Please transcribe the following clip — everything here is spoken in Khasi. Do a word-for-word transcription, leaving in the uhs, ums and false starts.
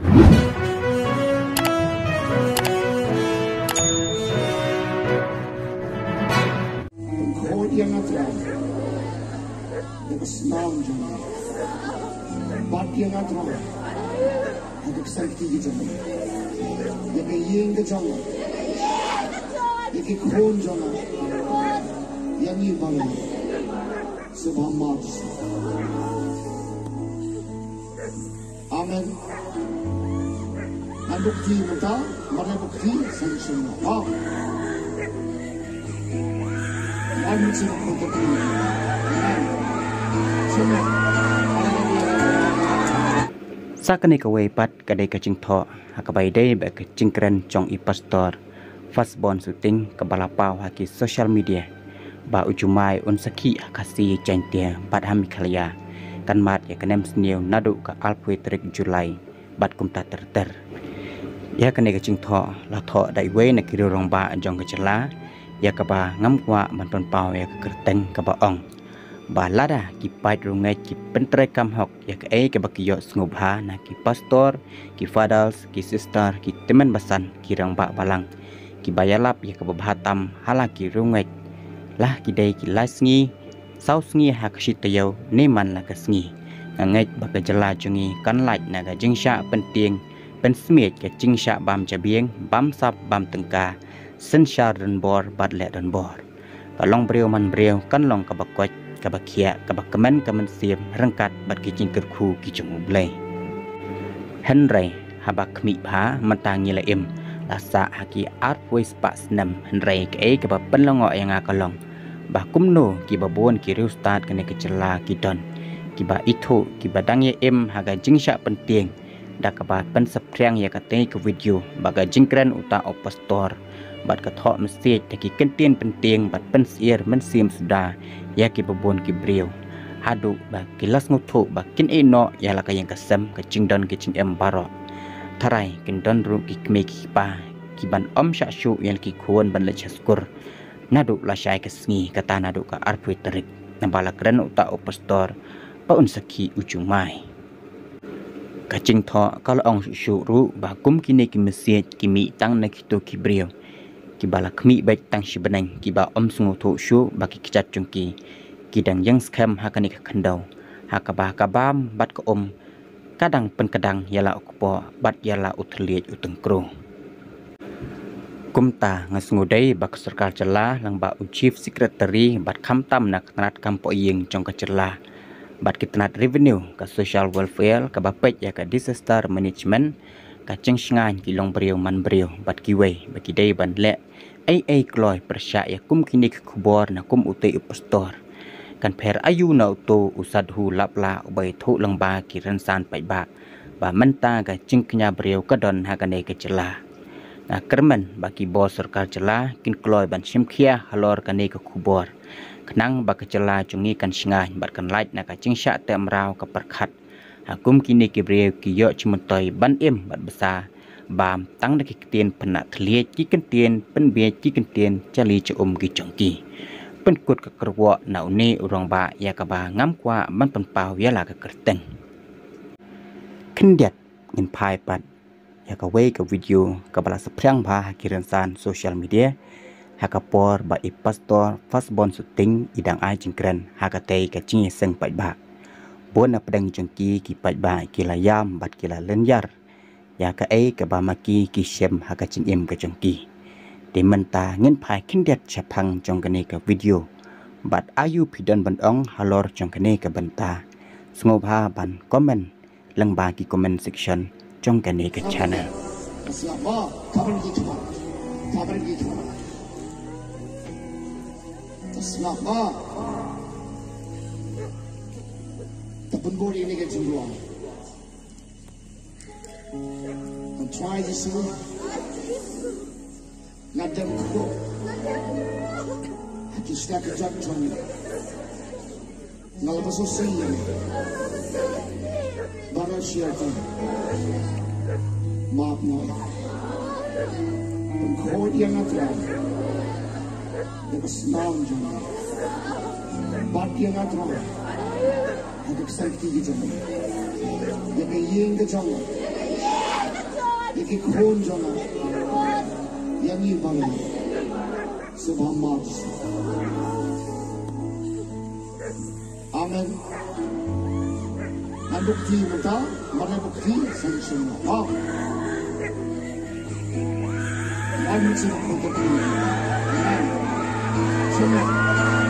Khot ïa nga Trai ïa ka snam jong nga. Bat ïa nga Trai ha ka kti ki jong nga, ïa ka ïing ka jong nga, ïa ki khun jong nga, ïa ngi baroh. Sngewbha map. Amen. Ngan bukti mynta, ngan bukti sngewbha. Amen. Sa kane kawei pat ka dei ka jingthoh ha kaba ïadei bad ka jingkren jong i pastor Firstborn Suting kaba la paw ha ki social media ba u Jumai un sakhi ha Khasi, Jaiñtia bad ha Meghalaya kan mad ïa ka nemsniew naduh ka arphew tarik July bad kumta ter ter. Ïa kane ka jingthoh la thoh da iwei na ki riew rangbah jong ka jylla, ïa kaba ngam kwah ban pynpaw ïa ka kyrteng, kaba ong ba lada ki paid riewngeit ki pyntreikam hok ïa kaei kaba ki ïoh sngewbha na ki pastor, ki fathers, ki sister, ki tymmen basan, ki rangbah balang kiba ïalap ïa kaba bha tam ha la ki riewngeit, la ki dei ki lai sngi, saw sngi ha ka shi taïew ne man la ka sngi, nga ngeit ba ka jylla jong ngi kan lait na ka jingshah pyntieng pynsmiej, ka jingshah bam jabieng, bam sap bam tyngka, synshar donbor bad leh donbor. Ka longbriew manbriew kan long kaba koit, kaba khiah, kaba kmen ka mynsiem ryngkat bad ki jingkyrkhu ki jong U Blei. Hynrei haba khmih bha, mynta ngi la im la sah ha ki arphew spah snem, hynrei kaei kaba pynlyngngoh ïa nga ka long ba kumno kiba bun ki riewstad kane ka jylla ki don kiba ithuh, kiba dang ïa im ha ka jingshah pyntieng da kaba pynsaphriang ïa katei ka video ba ka jingkren uta u pastor bad ka thoh message da ki kyntien pyntieng bad pynsyier mynsiem suda ïa kiba bun ki briew, haduh ba ki la sngewthuh ba kin ïeh noh ïa la ka ïing ka sem, ka jingdon ka jingem baroh. Tharai kin don ruh ki kmie ki kpa kiban ym shah shuh ïa la ki khun ban leit sha skul naduh lashai ka sngi, kata naduh ka arphew tarik, naba la kren uta u pastor ba un sakhi u Jumai. Ka jingthoh ka la ong shuh shuh ruh ba kum kine ki message ki mih tang na kito ki briew kiba la khmih beit tang shi bneng, kiba ym sngewthuh shuh ba ki kjat jong ki ki dang ïeng skhem ha kane ka khyndew, ha kaba ka bam bad ka um ka dang pynkdang ïa la u kpoh bad ïa la u thylliej u tyngkru. Kumta nga sngewdei ba ka sorkar jylla lyngba u Chief Secretary bad khamtam na ka tnat kam poh ïing jong ka jylla bad ki tnat revenue, ka social welfare kaba peit ïa ka disaster management, ka jingshngaiñ ki longbriew manbriew bad kiwei ba ki dei ban leh ei ei kloi pyrshah ïa kum kine ki khubor na kum utei u pastor. Kan pher aïu na uto u sadhu lapla uba ithuh lyngba ki rynsan paidbah ba mynta ka jingkñia briew ka don ha kane ka jylla. Nga kyrmen ba ki bor sorkar jylla kin kloi ban shim khia halor kane ka khubor, khnang ba ka jylla jong ngi kan shngaiñ bad kan lait na ka jingshah teh mraw ka pyrkhat ha kum kine ki briew ki ïoh jingmyntoi ban im bad bsa bam tang da ki ktien pynah thylliej, ki ktien pynbiej, ki ktien jali ja um ki jong ki. Pynkut ka kyrwoh na une u rangbah ïa kaba ngam kwah ban pynpaw ïa la ka kyrteng. Khyndiat ngin phai pat ïa kawei ka video kaba la saphriang bha ha ki rynsan social media, ha ka por ba i pastor Firstborn Suting i dang ai jingkren ha katei ka jingïaseng paidbah. Bun na pdeng jong ki ki paidbah ki la ïam bad ki la lynñiar ïa kaei kaba ma ki ki shem ha ka jingim ka jong ki. Te mynta ngin phai khyndiat shaphang jong kane ka video bad aïu phi don ban ong halor jong kane ka bynta, sngewbha ban comment lyngba ki comment section jong kane ka channel. Nga dem khup ha ki sla ka jot jong nga. Nga la ba sngewsih ïa baroh shi ïa ka. Map noh. Pynkhot ïa nga Trai ïa ka snam jong nga. Bat ïa nga Trai ha ka kti ki jong nga, ïa ka ïing ka jong nga. Ïa ki khun jong nga, ïa ngi baroh, sngewbha map. Amen. Ngan buh kti mynta, mar ngan buh kti, sa sngewbha. Amen. Amen. Amen.